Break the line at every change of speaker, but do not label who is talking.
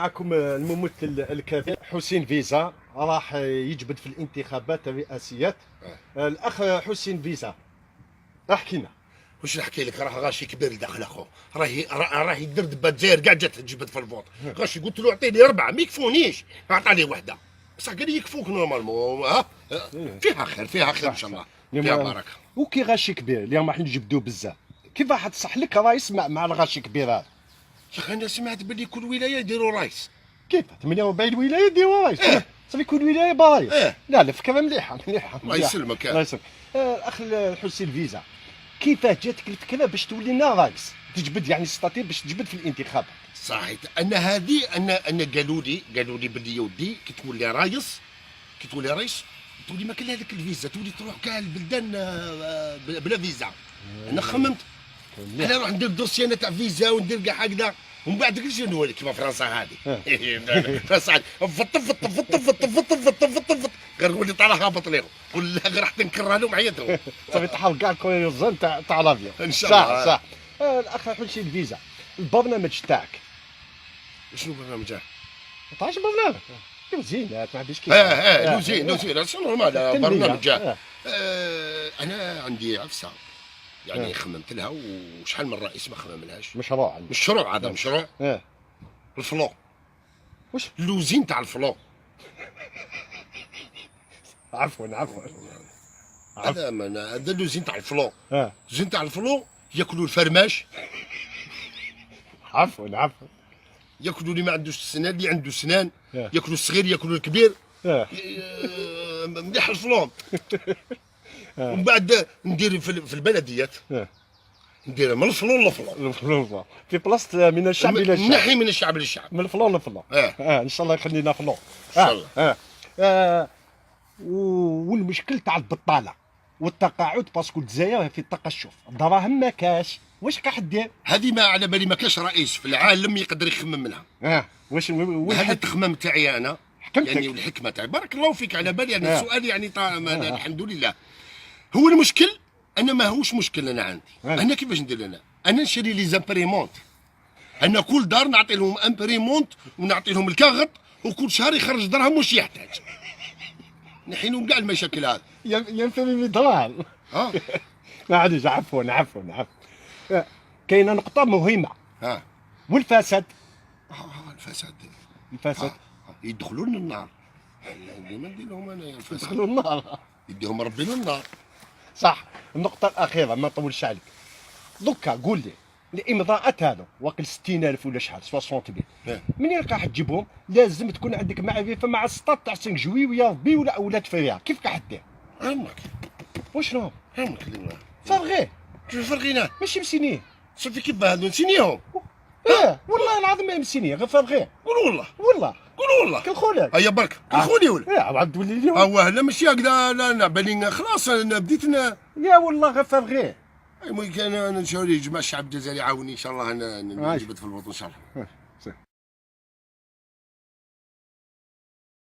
معكم الممثل الكبير حسين فيزا، راح يجبد في الانتخابات الرئاسيات. الاخ حسين فيزا، احكي لنا.
واش نحكي لك؟ راه غاشي كبير لداخل اخو، راهي الدردبه، الجزائر كاع جات تجبد في ال vote. غاشي، قلت له اعطيني اربعه، ما يكفونيش، عطاني وحده، بصح قال لي يكفوك normalement. ها فيها خير، فيها خير ان شاء الله، فيها بركه.
وكي غاشي كبير اليوم راح نجبدو بزاف، كيف راح تصح لك رايس مع الغاشي كبير هذا؟
يا اخي، انا سمعت باللي كل ولاية يديروا رايس.
كيف 48 ولاية يديروا رايس؟
إيه.
صافي كل ولاية برايس.
إيه.
لا لا، فكرة مليحة مليحه.
الله
مليحة.
يسلمك.
الله يسلمك. الاخ الحسين فيزا، كيفاه جاتك الفكرة باش تولي لنا رايس، تجبد يعني statut باش تجبد في الانتخابات؟
صحيح، انا هذه انا قالوا لي باللي يا ودي كي تولي رايس تولي ما كان هذيك الفيزا، تولي تروح كاع البلدان بلا فيزا. انا خممت، انا نروح ندير dossier انا تاع فيزا وندير كاع هكذا، ومن بعد كل شيء نولي كيما فرنسا هذه، فرنسا هذه فط فط فط فط فط فط فط فط، غير نولي طالع هابط لهم ولا غير راح تنكر لهم حياتهم.
صافي تحرق كاع ال creusement تاع l'avion.
إن شاء
صح.
الله.
صح. الاخ حسين فيزا، البرنامج تاعك؟
شنو البرنامج؟
ما تعرفش البرنامج؟ l'usine، ما عنديش كيف.
اه، l'usine، l'usine، c'est normal.
التنمية.
برنامج. انا عندي عفسه يعني خممت لها، وشحال من رئيس ما خمم لهاش.
مشروع عندك.
مشروع، هذا مشروع. ال flan.
واش؟
l'usine تاع ال flan.
عفوا عفوا.
هذا من هذا l'usine تاع ال flan. L'usine تاع ال flan، ياكلوا الفرماش.
عفوا عفوا.
ياكلوا اللي ما عندوش سنان، اللي عنده سنان. ياكلوا الصغير، ياكلوا الكبير. مليح ال flan. ومن بعد ندير في البلديات. ندير من ال flan لل flan.
ال flan في بلاصة من الشعب الى الشعب.
نحي من الشعب للشعب.
من ال flan لل flan.
اه.
ان شاء الله يخلينا flan.
ان شاء الله.
والمشكل تاع البطالة والتقاعد، parce que الجزائر في التقشف، الدراهم ما كاش، واش راح دير؟
هذه ما على بالي، ما كاش رئيس في العالم يقدر يخمم منها.
واش وين
هذا التخمام تاعي انا.
حكمتك.
يعني والحكمة تاعي، بارك الله فيك، على بالي يعني السؤال يعني الحمد لله. هو المشكل انا ما هوش مشكل انا عندي. انا كيفاش ندير؟ انا نشري les imprimantes، انا كل دار نعطي لهم imprimante ونعطي لهم الكاغط، وكل شهر يخرج درهم واش يحتاج، نحي لهم كاع المشاكل هذه.
ينفمي دراهم.
ها.
معليش، عفوا عفوا عفوا. كاينه نقطة مهمه.
ها.
والفساد.
الفساد.
الفساد.
يدخلوا لنا النار، ديما ندير لهم انا الفساد.
دخلوا النار.
يديهم ربي للنار.
صح. النقطة الأخيرة، ما نطولش عليك، دوكا قول لي الإمضاءات هذو واقل 60000 ولا شحال، 60 mille. منين راح تجيبهم؟ لازم تكون عندك معرفة مع السطات تاع 5 juillet ويا ربي ولا اولاد فريها، كيف راح دير؟
عمك.
وشنو؟
عمك.
فارغين.
كيف فرغينا؟
ماشي مسينين.
صافي كيف هادو نسينيهم؟
اه والله العظيم ما مسينين، غير فارغين.
قول والله.
والله.
قول والله.
كالخولك.
هيا برك كلخوني ولا؟
اه، عاد تولي اليوم.
هو لا، ماشي هكذا، لا لا، بالي خلاص انا بديت
يا والله غير فارغين.
المهم كان انا ان شاء الله يجمع الشعب الجزائري يعاوني ان شاء الله، انا
عايش.
نجبد في الوطن ان شاء الله.